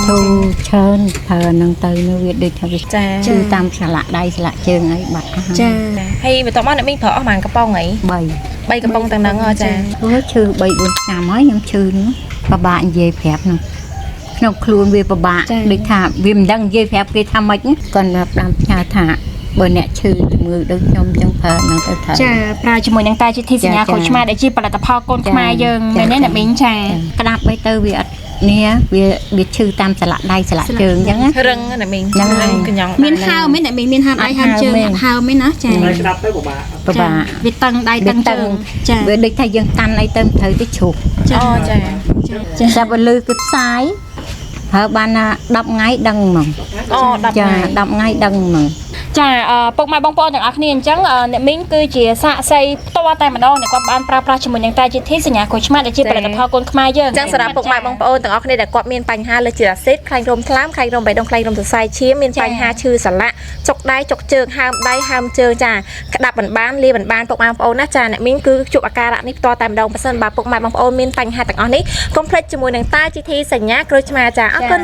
ធូរច្រើនប្រើហ្នឹងទៅនោះវាដូចថាវា ចា ឈឺតាមឆ្លាក់ដៃឆ្លាក់ជើងអីបាត់អស់ហើយ ចា ហើយបន្ទាប់មកអ្នកមីងប្រើអស់ប៉ុន្មានកំប៉ុងអី 3 3កំប៉ុងទាំងហ្នឹងហ៎ចា អូឈឺ3 4ឆ្នាំហើយខ្ញុំឈឺហ្នឹងពិបាកនិយាយប្រាប់ហ្នឹងក្នុងខ្លួនវាពិបាកដូចថាវាមិនដឹងនិយាយប្រាប់គេថាម៉េចគាត់មកផ្ដាំផ្ញើថាបើអ្នកឈឺជំងឺដូចខ្ញុំចឹងប្រើហ្នឹងទៅត្រូវ ចាប្រើជាមួយនឹងតាជាធីសញ្ញា ចា ក្រូចឆ្មាដែលជាផលិតផលកូនខ្មែរយើង ចា មែនទេអ្នកមីងចា ក្តាប់អីទៅវាអត់នេះវាវាឈឺតាមឆ្លាក់ដៃឆ្លាក់ជើងចឹងណា រឹងណាអ្នកមីង ហ្នឹងហើយ រឹងកញ្ញង់ មានហើមមែនអ្នកមីងមានហើមដៃហើមជើង អត់ហើម អត់ហើមមែនណាចា តែក្តាប់ទៅពិបាក ពិបាក វាតឹងដៃតឹងជើងចា វាដូចថាយើងកាន់អីទៅមិនត្រូវទៅជ្រុះ ចា អូចា ចា ចាប់ឲ្យលឺគឺផ្សាយប្រើបានណា10ថ្ងៃដឹងហ្មង អូ10 ចា ថ្ងៃ 10ថ្ងៃដឹងហ្មង ចាពុកម៉ែបងប្អូនទាំងអស់គ្នាអញ្ចឹងអ្នកមីងគឺជាសាកសីផ្ទាល់តែម្ដងអ្នកគាត់បានប្រើប្រាស់ជាមួយនឹងតាជាធីសញ្ញាក្រូចឆ្មាដែលជាផលិតផលកូនខ្មែរយើង អញ្ចឹងសម្រាប់ពុកម៉ែបងប្អូនទាំងអស់គ្នាដែលគាត់មានបញ្ហាលើជាតិអាស៊ីតខ្លាញ់រោមថ្លើមខ្លាញ់រោមបេះដូងខ្លាញ់រោមសរសៃឈាមមានបញ្ហាឈឺសន្លាក់ចុកដៃចុកជើងហើមដៃហើមជើងចាក្តាប់មិនបានលាមិនបានពុកម៉ែបងប្អូនណាចាអ្នកមីងគឺជួបអាការៈនេះផ្ទាល់តែម្ដងប៉ះសិនបើពុកម៉ែបងប្អូនមានបញ្ហាទាំងអស់នេះកុំភ្លេចជាមួយនឹងតាជីធីសញ្ញាក្រូចឆ្មាចាអរគុណ។